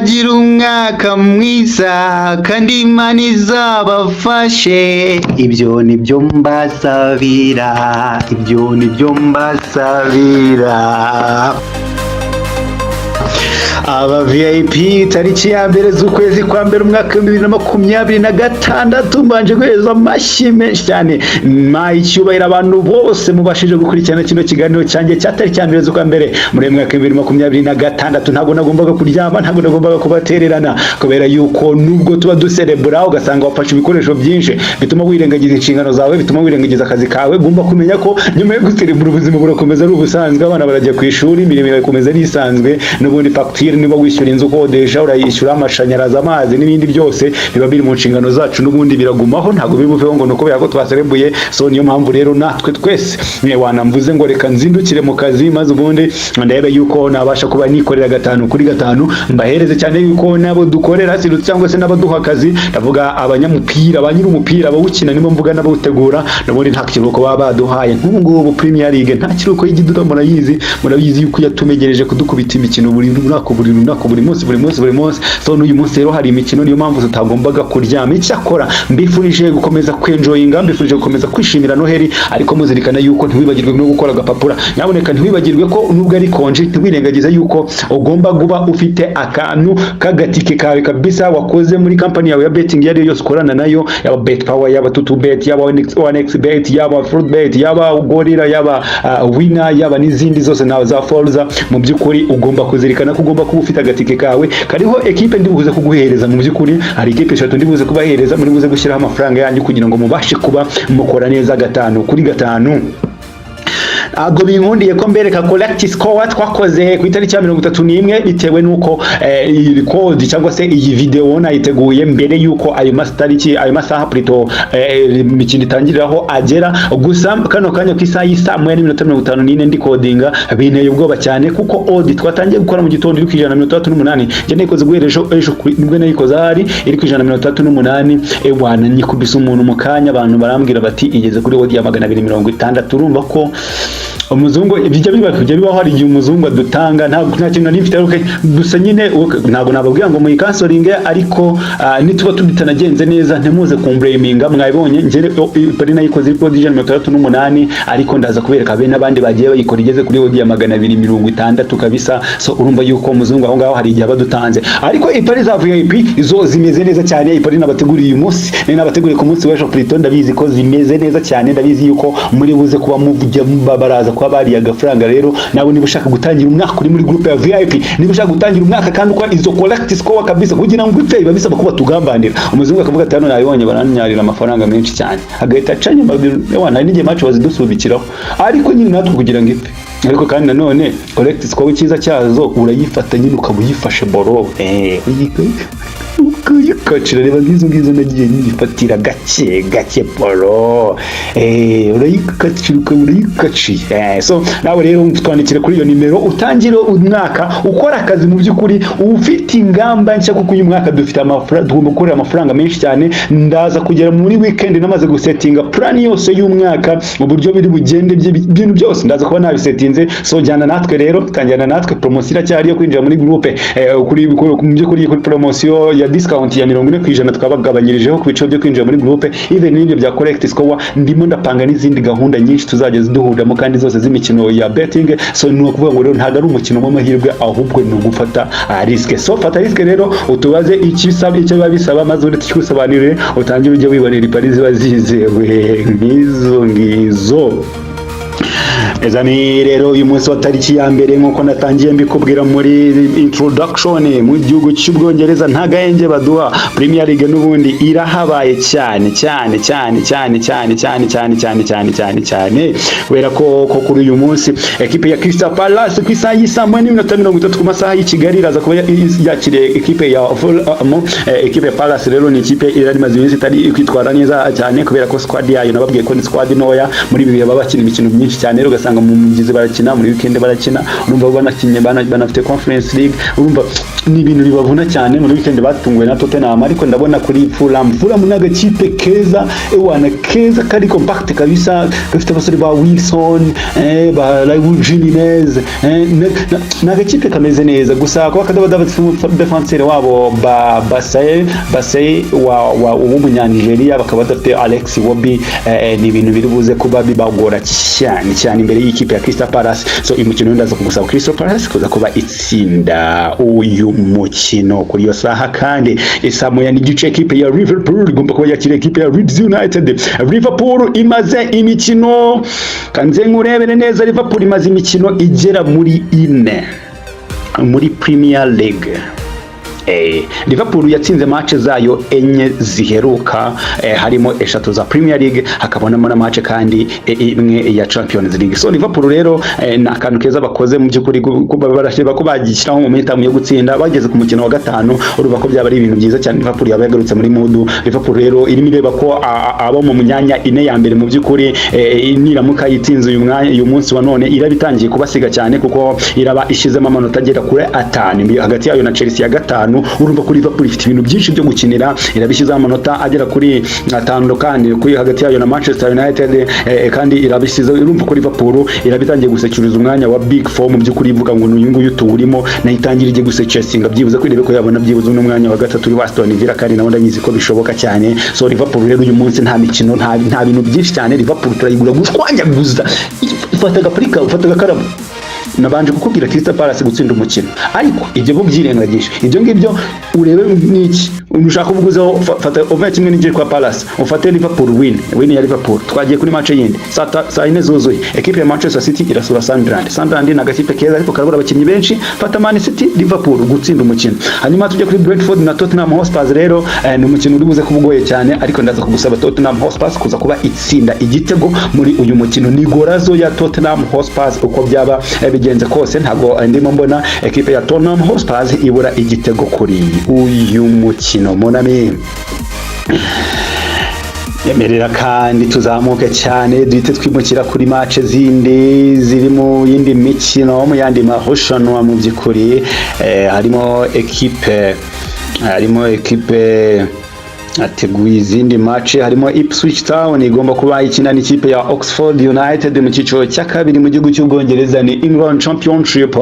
Muzagire umwaka mwiza kandi Imana izabafashe. Ibyo nibyo mbasabira, ibyo nibyo mbasabira. Aba VIP, tariki ya 1 z'ukwezi kwa mbere, umwaka wa 2026, mbanje guhereza amashyi menshi cyane, mpa icyubahiro abantu bose mubashije gukurikirana kino kiganiro cyanjye cya tariki ya 1 z'ukwa mbere muri uyu mwaka wa 2026. Ntabwo nagombaga kuryama, ntabwo nagombaga kubatererana, kubera yuko nubwo tuba duserebura, ugasanga wafashe ibikoresho byinshi bituma wirengagiza inshingano zawe, bituma wirengagiza akazi kawe, ugomba kumenya ko nyuma yo guserebura ubuzima burakomeza ari ubusanzwe. Abana barajya ku ishuri, imirimo irakomeza ari isanzwe n'ubundi. Fagitire, niba wishyura inzu ukodesha, urayishyura, amashanyarazi, amazi n'ibindi byose biba biri mu nshingano zacu, n'ubundi biragumaho, ntabwo biri buveho ngo ni ukubera ko twaserebuye. So niyo mpamvu rero natwe twese wanamvuze ngo reka nzindukire mu kazi, maze ubundi ndebe yuko nabasha kuba nikorera gatanu kuri gatanu, mbahereze cyane yuko nabo dukorera cyangwa se n'abaduha akazi, ndavuga abanyamupira, ba nyir'umupira, abawukina nibo mvuga, n'abawutegura, n'ubundi nta kiruhuko baba baduhaye. Nk'ubu ngubu Premier League nta kiruhuko y'igiduha, murayizi, murabizi yuko yatumegereje kudukubita imikino buri runaka, buri runaka, buri munsi, buri munsi, buri munsi. So n'uyu munsi rero hari imikino, niyo mpamvu tutagombaga kuryama. Icyakora mbifurije gukomeza kwenjoyinga, mbifurije gukomeza kwishimira Noheli, ariko muzirikana yuko ntiwibagirwe no gukora agapapura. Nyabuneka ntiwibagirwe ko nubwo ari konji, ntiwirengagize yuko ugomba kuba ufite akantu k'agatike kawe kabisa wakoze muri company yawe ya betting iyo ari yo yose ukorana nayo, yaba Bet Power, yaba Tutu Bet, yaba 1x Bet, yaba Fruit Bet, yaba Gorilla, yaba Winner, yaba n'izindi zose na za Forza. Mu by'ukuri ugomba kuzirikana ko ugomba kuba ufite agatike kawe kariho ekipe ndi buze kuguhereza. Mu by'ukuri hari ekipe eshatu ndi buze kubahereza, muri buze gushyiraho amafaranga yanyu kugira ngo mubashe kuba mukora neza gatanu kuri gatanu. Ntabwo binkundiye ko mbereka correct score twakoze ku itariki ya 31, bitewe n'uko iyi record cyangwa se iyi video nayiteguye mbere y'uko ayo matariki, ayo masaha plutôt, imikino itangiriraho agera. Gusa kano kanya ku isaha y'isaa 1:54 ndi kodinga, binteye ubwoba cyane, kuko odd twatangiye gukora mu gitondo iri ku 168. Njye nayikoze guhera ejo, ejo nibwo nayikoze, ahari iri ku 168. Ewana, nyikubise umuntu mu kanya, abantu barambwira bati igeze kuri odd ya 260. Urumva ko umuzungu bijya biba, bijya bibaho, hari igihe umuzungu adutanga. Ntabwo nta kintu nari mfite ariko gusa nyine ntabwo nababwira ngo muyikansoringe, ariko nituba bitanagenze neza ntimuze kumblaminga. Mwabibonye njye pari nayikoze iri kuri 168, ariko ndaza kubereka be n'abandi bagiye bayikora igeze kuri odd ya 260 kabisa. So urumva yuko umuzungu aho ngaho hari igihe aba adutanze, ariko ipari za VIP zo zimeze neza cyane. Ipari nabateguriye uyu munsi, nari nabateguriye ku munsi w'ejo plutôt, ndabizi ko zimeze neza cyane, ndabizi yuko muri buze kuba mujya baraza kuba bariye agafaranga. Rero nawe niba ushaka gutangira umwaka uri muri groupe ya VIP, niba ushaka gutangira umwaka kandi ukora izo correct score kabisa, kugira ngo ipfe biba bisaba ko batugambanira, umuzungu akavuga ati hano nabibonye baranyarira amafaranga menshi cyane, agahita acanya. Ewana, hari n'igihe match bazidusubikiraho, ariko nyine natwe kugira ngo ipfe. Ariko kandi nanone correct score icyiza cyazo urayifata nyine ukaba uyifashe boro, ukayikacira. Reba nk'izo ngizo nagiye nyifatira gake gake boro, urayikacira ukaba urayikaciye. So nawe rero twandikire kuri iyo nimero, utangire umwaka ukora akazi mu by'ukuri ufite ingamba nshya, kuko uyu mwaka dufite amafaranga, tugomba gukorera amafaranga menshi cyane. Ndaza kugera muri weekend namaze gusetinga plan yose y'umwaka, uburyo biri bugende, ibintu byose ndaza kuba nabisetinze. So jyana natwe rero, tangira natwe. Promosiyo iracyari yo kwinjira muri groupe, mu by'ukuri kuri promosiyo ya discount ya 40% twabagabanyirijeho ku biciro byo kwinjira muri groupe, even n'ibyo bya correct score. Ndimo ndapanga n'izindi gahunda nyinshi tuzajya duhuriramo kandi zose z'imikino ya betting. So ni ukuvuga ngo rero ntabwo ari umukino w'amahirwe, ahubwo ni ugufata risk. So fata risk rero, utubaze icyo bisaba, icyo biba bisaba, maze ubundi tukigusobanurire, utangire ujye wibonera ipari ziba zizewe nk'izo ngizo. Ezani rero uyu munsi wa tariki ya 1, nk'uko natangiye mbikubwira muri introduction, mu gihugu cy'Ubwongereza nta gahenge baduha. Premier League n'ubundi irahabaye cyane cyane cyane cyane cyane cyane cyane cyane cyane cyane cyane, kubera ko kuri uyu munsi ekipe ya Crystal Palace ku isaha y'isaa 1:30 ku masaha y'i Kigali iraza kuba yakiriye ekipe ya Fulham. Ekipe ya Palace rero ni ikipe irari imaze iminsi itari kwitwara neza cyane, kubera ko squad yayo nababwiye ko ni squad ntoya. Muri ibi bihe baba bakina imikino myinshi cyane. cyane. Ugasanga mu mugezi barakina, muri weekend barakina, urumva banakinye, banafite Conference League, urumva ni ibintu bibavuna cyane. Muri weekend batunguwe na Tottenham, ariko ndabona kuri Fulham. Fulham ni agakipe keza, ewana keza, kari compact kabisa, gafite abasore ba Wilson, ba Raul Jimenez, ni agakipe kameze neza. Gusa kuba kadaba badafite défenseur wabo ba Bassey wa w'Umunyanigeriya, bakaba badafite Alex Iwobi, ni ibintu biri buze kuba bibagora cyane cyane imbere y'ikipe ya Crystal Palace. So uyu mukino ndaza kugusaba Crystal Palace kuza kuba itsinda uyu mukino. Kuri iyo saha kandi, isaa 1:30, ekipe ya Liverpool igomba kuba yakira ekipe ya Leeds United. Liverpool imaze imikino, kanze nkurebere neza, Liverpool imaze imikino igera muri ine muri Premier League. Liverpool yatsinze match zayo enye ziheruka, harimo eshatu za Premier League, hakabonamo na match kandi imwe ya Champions League. So Liverpool rero ni akantu keza bakoze mu by'ukuri kuba barasheba ko bagishyiraho momentum yo gutsinda bageze ku mukino wa gatanu. Urumva ko byaba ari ibintu byiza cyane, Liverpool yaba yagarutse muri mood. Liverpool rero irimo ireba ko abo mu myanya ine ya mbere mu by'ukuri, niramuka yitsinze uyu mwanya, uyu munsi wa none, iraba itangiye kubasiga cyane, kuko iraba ishyizemo amanota agera kuri 5 hagati yayo na Chelsea ya gatanu. Urumva ko Liverpool ifite ibintu byinshi byo gukinira, irabishyizeho amanota agera kuri 5 kandi kuri hagati yayo na Manchester United, kandi irabishyizeho. Urumva ko Liverpool iraba itangiye gusecuriza umwanya wa Big Four mu by'ukuri, ivuga ngo uyu nguyu tuwurimo, nayo itangira igiye gusecuringa byibuze ko irebe ko yabona byibuze uno mwanya wa gatatu uri Aston Villa, kandi nawe ndabizi ko bishoboka cyane. So Liverpool rero uyu munsi nta mikino, nta bintu byinshi cyane. Liverpool turayigura gushwanyaguza. Fata agapurika, ufata agakaramu. Nabanje kukubwira Crystal Palace gutsinda umukino, ariko ibyo bo byirengagije ibyo ngibyo. Urebe niki ushaka ubuguzeho, fata over 1.5 kwa Palace, ufate Liverpool win, win ya Liverpool. Twagiye kuri match yindi saa 4 zuzuye, equipe ya Manchester City irasura Sunderland. Sunderland ni agakipe keza ariko karabura abakinnyi benshi. Fata Man City, Liverpool gutsinda umukino. Hanyuma tujya kuri Brentford na Tottenham Hotspur. Rero ni umukino uri buze kuba ugoye cyane, ariko ndaza kugusaba Tottenham Hotspur kuza kuba itsinda igitego muri uyu mukino. Ni gorazo ya Tottenham Hotspur uko byaba bigenze kose. Ntabwo ndimo mbona ekipe ya Tottenham Hotspur ibura igitego kuri uyu mukino, mon ami. Yemerera kandi tuzamuke cyane, duhite twimukira kuri match zindi ziri mu yindi mikino, mu yandi marushanwa mu by'ukuri. Harimo ekipe ateguye izindi match, harimo Ipswich Town igomba kuba ikina n'ikipe ya Oxford United mu cyiciro cya kabiri mu gihugu cy'Ubwongereza, ni England Championship.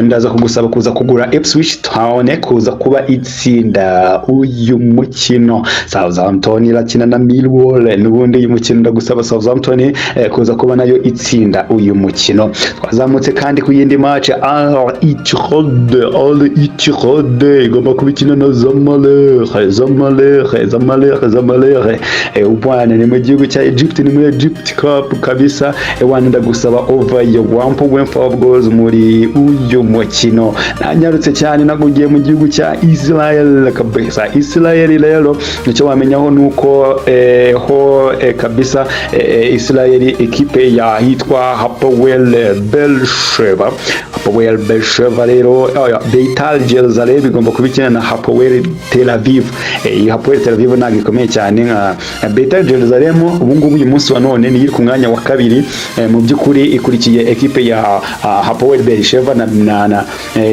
Ndaza kugusaba kuza kugura Ipswich Town kuza kuba itsinda uyu mukino. Southampton irakina na Millwall. N'ubundi uyu mukino ndagusaba Southampton kuza kuba nayo itsinda uyu mukino. Twazamutse kandi ku yindi match, Al Ittihad. Al Ittihad igomba kuba ikina na Zamalek. Zamalek, Zamalek, Zamalek, bwana, ni mu gihugu cya Egypt, ni muri Egypt Cup kabisa. Bwana, ndagusaba over ya 1.5 goals muri uyu mukino. Nanyarutse cyane, nagugiye mu gihugu cya Israel kabisa. Israel rero icyo wamenyaho nuko ho kabisa Israel, ekipe ya hitwa Hapoel Beersheba. Hapoel Beersheba rero, oh, Beitar Jerusalem igomba kuba ikina na Hapoel Tel Aviv. Iyi Hapoel Tel Aviv ntabwo ikomeye cyane nka Beitar Jerusalem. Ubu ngubu uyu munsi wa none niyo iri ku mwanya wa kabiri, mu by'ukuri ikurikiye ekipe ya Hapoel Beersheba na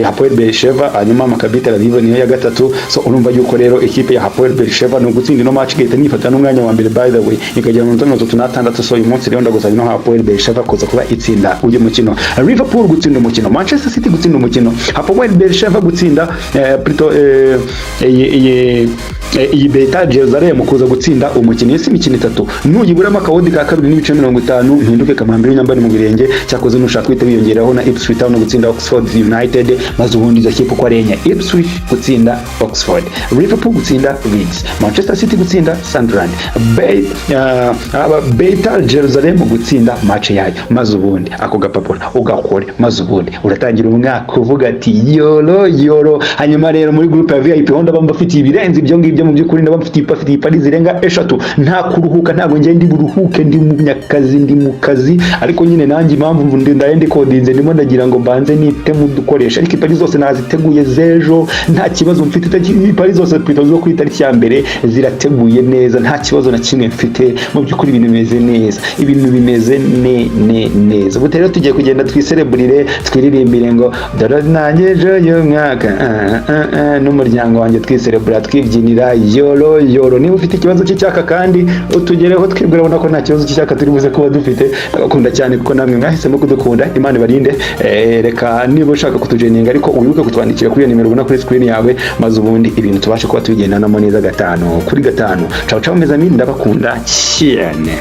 Hapoel Beersheba, hanyuma Maccabi Tel Aviv niyo ya gatatu. So urumva yuko rero ekipe ya Hapoel Beersheba ni ugutsinda ino match igahita nifata n'umwanya wa mbere, by the way, ikagira amanota 36. So uyu munsi rero ndagusaba ino Hapoel Beersheba kuza kuba itsinda uyu mukino, Liverpool gutsinda umukino, Manchester City gutsinda umukino, Hapoel Beersheba gutsinda, plutôt iyi Beitar Jerusalem kuza gutsinda umukino. Isi imikino itatu nuyiburamo aka odd ka 2.50, mpinduke kamambiri nyambari mu birenge. Cyakoze nushaka kwita wiyongeraho na Ipswich Town gutsinda Oxford United, maze ubundi izo kipe uko ari enye, Ipswich gutsinda Oxford, Liverpool gutsinda Leeds, Manchester City gutsinda Sunderland, Beitar Jerusalem gutsinda match yayo, maze ubundi ako gapapuro ugakore, maze ubundi uratangira umwaka uvuga ati yoro yoro. Hanyuma rero muri groupe ya VIP ho ndaba mbafitiye ibirenze ibyo ngibyo mu by'ukuri. Ndaba mfite ipari zirenga 3, nta kuruhuka. Ntabwo njye ndi buruhuke, ndi mu nyakazi, ndi mu kazi. Ariko nyine nanjye impamvu ndaye ndikodinze, ndimo ndagira ngo mbanze nite mu dukoresha, ariko ipari zose naziteguye z'ejo, nta kibazo mfite. Ipari zose twita zo ku itariki ya 1 zirateguye neza, nta kibazo na kimwe mfite. Mu by'ukuri ibintu bimeze neza, ibintu bimeze ne ne neza. Ubu rero tugiye kugenda twisereburire, twiririmbire ngo dore nanjye ejo y'umwaka n'umuryango wanjye, twiserebura, twibyinira yoro yoro. Niba ufite ikibazo cy'icyaka kandi utugereho, twibwira, urabona ko nta kibazo cy'icyaka turi buze kuba dufite. Ndabakunda cyane kuko namwe mwahisemo kudukunda, Imana ibarinde. Reka niba ushaka kutujoininga, ariko wibuke kutwandikira kuri iyo nimero ubona kuri screen yawe, maze ubundi ibintu tubashe kuba tubigendanamo neza 5 kuri 5. Ciao ciao mes amis, ndabakunda cyane.